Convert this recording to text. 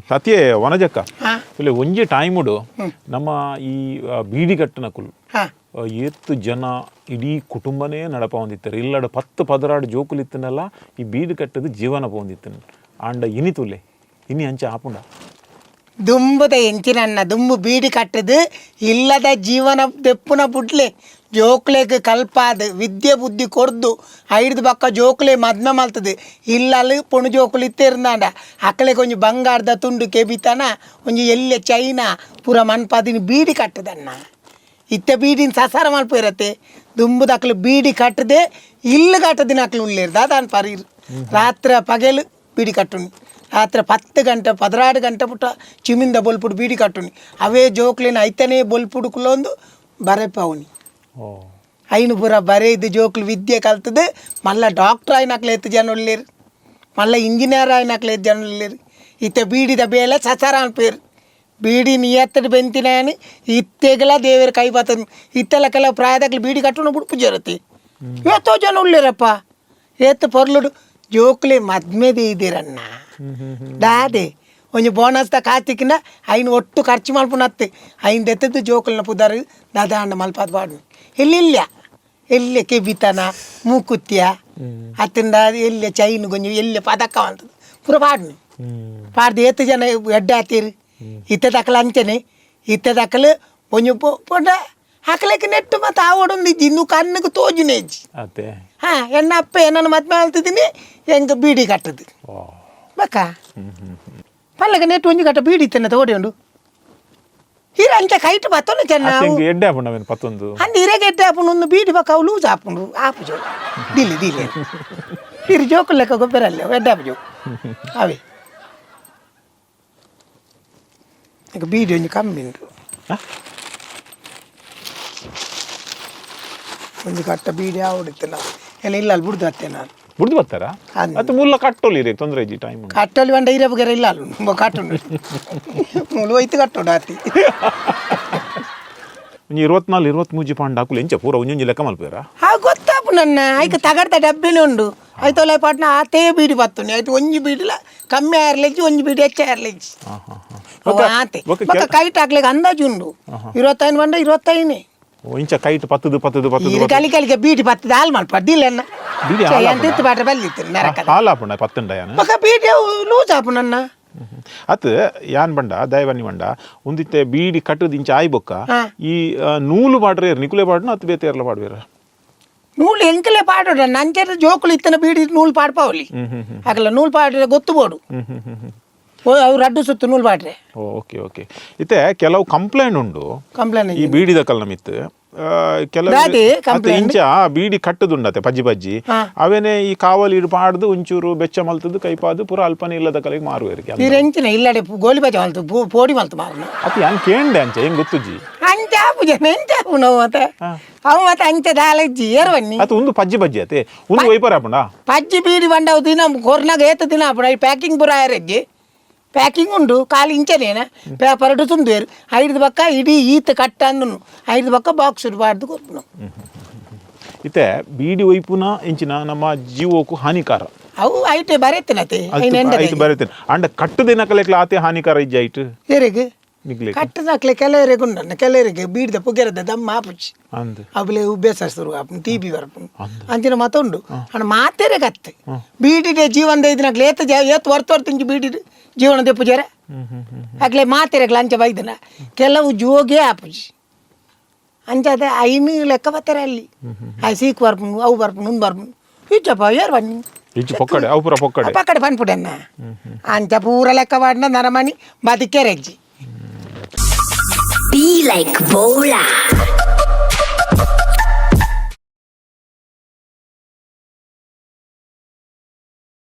ಸತ್ಯೇ ವನಜಕ್ಕ ಹಾ. ಇಲ್ಲಿ ಒಂಜಿ ಟೈಮುಡು ನಮ್ಮ ಈ ಬೀಡಿಗಟ್ಟನಕುಲು ಹಾ. ಏತ್ ಜನ ಇಡೀ ಕುಟುಂಬನೇ ನಡಪವಂದಿತ್ತಾರೆ ಇಲ್ಲಡ 10-16 ಜೋಕುಲು ಇತ್ತನಲ್ಲ ಈ ಬೀಡು ಕಟ್ಟದ ಜೀವನ ಪೋಂದಿತ್ತನ ಆಂಡ ಇನಿ ತುಲೆ ಇನಿ ಅಂಚ ಆಪುಂಡ ದುಂಬುದ ಎಂಚಿನನ್ನ ದುಂಬು ಬೀಡಿ ಕಟ್ಟದು ಇಲ್ಲದ ಜೀವನ ದೆಪ್ಪುನ ಬುಡ್ಲೆ ಜೋಕ್ಲೆಗ್ ಕಲ್ಪಾದ್ ವಿದ್ಯೆ ಬುದ್ಧಿ ಕೊರ್ದು ಐಡ್ದು ಬಕ್ಕ ಜೋಕ್ಲೆ ಮದ್ಮೆ ಮಲ್ತದೆ ಇಲ್ಲಲ್ಲಿ ಪೊಣು ಜೋಕುಲು ಇತ್ತೆರ್ನಾಂಡ ಅಕಲೆ ಒಂಜಿ ಬಂಗಾರದ ತುಂಡು ಕೆಬಿತನ ಒಂಜಿ ಎಲ್ಲೆ ಚೈನಾ ಪೂರ ಮನ್ಪಾದಿನ ಬೀಡಿ ಕಟ್ಟದನ್ನ ಇತ್ತೆ ಬೀಡಿನ ಸಸಾರ ಮಲ್ಪಿರತ್ತೆ ದುಂಬುದ ಅಕ್ಲು ಬೀಡಿ ಕಟ್ಟದೆ ಇಲ್ಲು ಕಟ್ಟದಿನ ಅಕ್ಲು ಉಳ್ಳೇರ್ದ ದಾನ್ ಪರೀರ್ ರಾತ್ರಿ ಪಗೆಲು ಬೀಡಿ ಕಟ್ಟುನಿ ರಾತ್ರಿ 10 ಗಂಟೆ 16 ಗಂಟೆ ಪುಟ್ಟ ಚಿಮಿಂದ ಬೊಲ್ಪುಡು ಬೀಡಿ ಕಟ್ಟುನಿ ಅವೇ ಜೋಕ್ಲಿನ ಐತನೇ ಬೊಲ್ಪುಡು ಕುಲೊಂದು ಬರೆಪವನಿ ಓ ಐನು ಪೂರ ಬರೆದು ಜೋಕ್ಲು ವಿದ್ಯೆ ಕಲ್ತದೆ ಮಲ್ಲ ಡಾಕ್ಟ್ರ್ ಆಯ್ನಕ್ಲೆ ಎತ್ತು ಜನ ಉಳ್ಳೇರು ಮಲ್ಲ ಇಂಜಿನಿಯರ್ ಆಯ್ನಕ್ಲೆ ಎತ್ತು ಜನ ಉಳ್ಳೇರು ಇತ್ತೆ ಬೀಡಿದ ಬೇಲೆ ಸಸಾರ ಅನ್ಪೇರು ಬೀಡಿ ನಿಯತ್ತಡು ಬೆಂತಿನಾನಿ ಇತ್ತೆಗಲ ದೇವರ ಕೈ ಬತ್ತದ ಇತ್ತೆಲ್ಲ ಕೆಲವು ಪ್ರಾಯದಾಗ್ಲಿ ಬೀಡಿ ಕಟ್ಟುನ ಬುಡ್ಪು ಜರತಿ ಏತೋ ಜನ ಉಳ್ಳೇರಪ್ಪ ಏತು ಪೊರ್ಲುಡು ಜೋಕ್ಲೆ ಮದ್ಮೆದೆ ಇದ್ದೀರಣ್ಣ ದಾದೆ ಒಂಜಿ ಬೋನಸ್ ದ ಕಾತಿಕ್ಕಿನ ಐನ್ ಒಟ್ಟು ಖರ್ಚು ಮಲ್ಪುನತ್ತೆ ಐನ್ ದೆತ್ತದ್ದು ಜೋಕುಲ್ನ ಪುದರ್ ದಾದ ಅಣ್ಣ ಮಲ್ಪಾದ ಬಾಡು ಎಲ್ಲಿಲ್ಲ ಎಲ್ಲಿ ಕೆಬಿತನ ಮೂಕುತ್ಯ ಅತ್ತಿಂದ ಎಲ್ಲಿ ಚೈನ್ ಗೊಂಜಿ ಎಲ್ಲಿ ಪದಕ ಅಂತದ್ದು ಪೂರ ಪಾಡ್ನಿ ಪಾಡ್ದು ಏತು ಜನ ಎಡ್ಡೆ ಆತೀರಿ ಇತ್ತೆ ದಕ್ಕಲ ಅಂಚನೆ ಇತ್ತೆ ದಕ್ಕಲು ಒಂಜಿ ಪೊಂಡ ಹಾಕ್ಲಿಕ್ಕೆ ನೆಟ್ಟು ಮತ್ತೆ ಆವಡೊಂದು ಇಜ್ಜಿ ಇನ್ನು ಕಣ್ಣಿಗೆ ತೋಜುನೇ ಇಜ್ಜಿ ಅತ್ತೆ ಹಾ ಎಣ್ಣ ಅಪ್ಪ ಏನನ್ನು ಮದ್ಮೆ ಆಲ್ತಿದ್ದೀನಿ ಹೆಂಗೆ ಬೀಡಿ ಕಟ್ಟದು ಓ ಬಕ್ಕ ಪಲ್ಲಗ ನೆಟ್ಟು ಒಂಜಿ ಕಟ್ಟ ಬೀಡಿ ಇತ್ತೇನೆ ತೋಡಿ ಉಂಡು ಹೀರ ಅಂಚ ಕೈಟ್ ಬತ್ತೊಂದು ಚೆನ್ನ ಅತ್ತೆ ಇಂಕ್ ಎಡ್ಡೆ ಆಪುಂಡ ಅವೇನು ಪತ್ತೊಂದು ಅಂದ್ ಹಿರೇಗೆಡ್ಡೆ ಆಪುಂಡು ಒಂದು ಬೀಡಿ ಬಕ್ಕ ಅವು ಲೂಸ್ ಆಪುಂಡು ಆಪು ಜೋ ದಿಲ್ಲಿ ದಿಲ್ಲಿ ಹಿರಿ ಜೋಕು ಲೆಕ್ಕ ಗೊಬ್ಬರಲ್ಲ ಎಡ್ಡೆ ಆಪು ಜೋಕು ಅವೇ ಈಗ ಬೀಡಿ ಒಂಜಿ ಕಮ್ಮಿ ಉಂಟು ಹಾ? ಒಂಜಿ ಕಟ್ಟ ಬೀಡಿ ಆವಡಿತ್ತು ನಾವು ಏನ ಇಲ್ಲ ಅಲ್ಲಿ ಬುಡ್ದು ಹತ್ತೆ ನಾನು ಬುಡ್ದು ಬರ್ತಾರಾ ಅಂದ್. ಅತ್ತೆ ಮುಲ್ಲ ಕಟ್ಟೋಲಿ ರೀ ತೊಂದರೆ ಇಜ್ಜಿ ಟೈಮ್ ಉಂಟು ಕಟ್ಟಲ್ಲಿ ಬಂಡ ಇರ ಬಗೆರೆ ಇಲ್ಲ ಅಲ್ಲ ಕಟ್ಟುಂಡು ಮೂಲು ಹೋಯ್ತು ಕಟ್ಟುಂಡು ಆತಿ ಒಂಜಿ 24 23 ಪಾಂಡ್ ಹಾಕುಲು ಎಂಚ ಪೂರ ಒಂಜೊಂಜಿ ಲೆಕ್ಕ ಮಲ್ಪೇರಾ ಹಾ ಗೊತ್ತಾಪು ನನ್ನ ಐಕ ತಗಡ್ದ ಡಬ್ಬಿನೇ ಉಂಡು ಐತೋಲೆ ಪಾಟ್ನ ಆತೇ ಬೀಡಿ ಬತ್ತುನಿ ಆಯ್ತು ಒಂಜಿ ಬೀಡಿಲ ಕಮ್ಮಿ ಆರ್ಲೆಜ್ಜಿ ಒಂಜಿ ಬೀಡಿ ಹೆಚ್ಚ ಆರ್ಲೆಜ್ಜಿ ಹಾ ಹಾ ಹಾ ಅವು ಆತೆ ಬೊಕ್ಕ ಕೈಟ್ ಹಾಕ್ಲಿಕ್ಕೆ ಅಂದಾಜು ಉಂಡು 25 ಬಂಡ 25 ಇಂಚ ಕೈಟ್ ಪತ್ತದು ಪತ್ತದು ಪತ್ತದು ಇರು ಕಲಿ ಕಲಿಗೆ ಬೀಡಿ ಬತ್ತದ ಹಾಲು ಮಲ್ಪ ಅಡ್ಡಿಲ್ಲ ಬೀಡಿ ಹಾಲ್ ಎಂತ ಇತ್ತು ಪಾಟ್ರೆ ಬಲ್ಲಿತ್ತು ನರಕದ ಹಾಲು ಆಪುಂಡ ಪತ್ತುಂಡ ಯಾನ್ ಬೊಕ್ಕ ಬೀಡಿ ಅವು ಲೂಸ್ ಆಪು ನನ್ನ ಅತ್ ಯಾನ್ ಬಂಡ ದಯವಾನಿ ಬಂಡ ಒಂದಿತ್ತೆ ಬೀಡಿ ಕಟ್ಟುದು ಇಂಚ ಆಯ್ ಬೊಕ್ಕ ಹಾ. ಈ ನೂಲು ಪಾಡ್ರೆ ನಿಕುಲೆ ಪಾಡ್ನ ಅತ್ ಬೇತೆ ಏರ್ಲ ಪಾಡ್ವೇರ ನೂಲು ಎಂಕಲೆ ಪಾಡೋಡ ನಂಚೆ ಜೋಕುಲು ಇತ್ತನ ಬೀಡಿ ನೂಲು ಪಾಡ್ಪಾವಲಿ ಆಗಲ್ಲ ನೂಲು ಪಾಡ್ರೆ ಗೊತ್ತು ಬೋಡು ಅವ್ರು ಅಡ್ಡು ಸುತ್ತು ನೂಲು ಪಾಡ್ರೆ ಓಕೆ ಓಕೆ ಇತ್ತೆ ಕೆಲವು ಕಂಪ್ಲೇಂಟ್ ಉಂಡು ಕಂಪ್ಲೇಂಟ್ ಈ ಬೀಡಿದ ಕಲ್ ನಮಿತ್ತು ಕೆಲವು ದಾದಿ ಅತ್ತೆ complaint? ಇಂಚ ಬೀಡಿ ಕಟ್ಟುದುಂಡತೆ ಪಜ್ಜಿ ಪಜ್ಜಿ ಹಾ. ಅವೇನೆ ಈ ಕಾವಲಿ ಇಡು ಪಾಡ್ದು ಒಂಚೂರು ಬೆಚ್ಚ ಮಲ್ತದ್ದು ಕೈಪಾದು ಪೂರ ಅಲ್ಪನೆ ಇಲ್ಲದ ಕಲೆಗೆ ಮಾರುವೇರಿಗೆ ನೀರೆಂಚಿನ ಇಲ್ಲಡೆ ಗೋಲಿ ಬಜೆ ಮಲ್ತು ಪೋಡಿ ಮಲ್ತು ಮಾರನ ಅತ್ತೆ ಯಾನ್ ಕೇಂಡೆ ಅಂಚ ಹೆಂಗ್ ಗೊತ್ತುಜ್ಜಿ ಅಂಚ ಆಪು ಜನ ಎಂಚ ಆಪು ನಾವು ಮತ್ತೆ ಅವು ಮತ್ತೆ ಅಂಚೆ ದಾಲಜ್ಜಿ ಏರ್ವನ್ನಿ ಅತ್ತೆ ಒಂದು ಪಜ್ಜಿ ಪಜ್ಜಿ ಅತ್ತೆ ಒಂದು ವೈಪರ್ ಆಪುಂಡ ಪಜ್ಜಿ ಬೀಡಿ ಬಂಡವು ದಿನ ಕೊರ್ನಾಗ ಏತ ದಿನ ಆಪುಂಡು I packing ಪೂರ ಆಯರಜ್ಜಿ ಪ್ಯಾಕಿಂಗ್ ಉಂಡು ಖಾಲಿ ಇಂಚನೇನ ಪೇಪರ್ ತುಂದುವೇರು ಐದು ಪಕ್ಕ ಇಡೀ ಈತ ಕಟ್ಟ ಅಂದನು ಐದು ಪಕ್ಕ ಬಾಕ್ಸ್ ಬಾಡ್ದು ಕೊರ್ಪುನು ಇತ್ತೆ ಬೀಡಿ ವೈಪುನ ಇಂಚಿನ ನಮ್ಮ ಜೀವಕ್ಕೂ ಹಾನಿಕಾರ ಅವು ಐಟೆ ಬರೆತಿನತೆ ಐತು ಬರೀತೇನೆ ಅಂಡ ಕಟ್ಟುದಿನ ಕಲೆಕ್ಲ ಆತೆ ಹಾನಿಕಾರ ಇಜ್ಜಿ ಐಟ್ ಏರಿಗೆ ನಿಗ್ಲೆ ಕಟ್ಟದಾಕ್ಲೆ ಕೆಲವರಿಗೆ ಉಂಡನ್ನ ಕೆಲವರಿಗೆ ಬೀಡ್ದ ಪುಗೆರದ ದಮ್ಮ ಆಪುಚಿ ಅಂದ್ ಅಬ್ಲೆ ಉಬ್ಬೇಸ ಶುರು ಆಪುಂಡು ಟಿ ಬಿ ಬರ್ಪುಂಡು ಅಂಚಿನ ಮತ ಉಂಡು ಅಣ್ಣ ಮಾತೇರೆ ಕತ್ತೆ ಬೀಡಿಡೆ ಜೀವನದ ಇದನ್ನ ಏತ ಏತ್ ವರ್ತ ವರ್ತ ಇಂಚು ಬೀಡಿ ಜೀವನ ದೆಪ್ಪು ಜರ ಅಕ್ಲೆ ಮಾತೆರೆಗ್ಲ ಅಂಚ ಬೈದನ ಕೆಲವು ಜೋಗೆ ಆಪುಜಿ ಅಂಚಾದ ಐನು ಲೆಕ್ಕ ಬತ್ತಾರೆ ಅಲ್ಲಿ ಆ ಸೀಕ್ ಬರ್ಪುಂಡು ಅವು ಬರ್ಪುಂಡು ಉಂದು ಬರ್ಪುಂಡು ಇಚ್ಚಪ್ಪ ಏರ್ ಬನ್ನಿ ಇಂಚು ಪೊಕ್ಕಡೆ ಅವು ಪೂರ ಪೊಕ್ಕಡೆ ಪಕ್ಕಡೆ ಪನ್ಪುಡನ್ನ ಅಂಚ ಪೂರ ಲೆಕ್ಕ ಪಾಡ್ನ ನರಮಣಿ ಬದುಕೆರೆಜ್ಜಿ Be like Bola.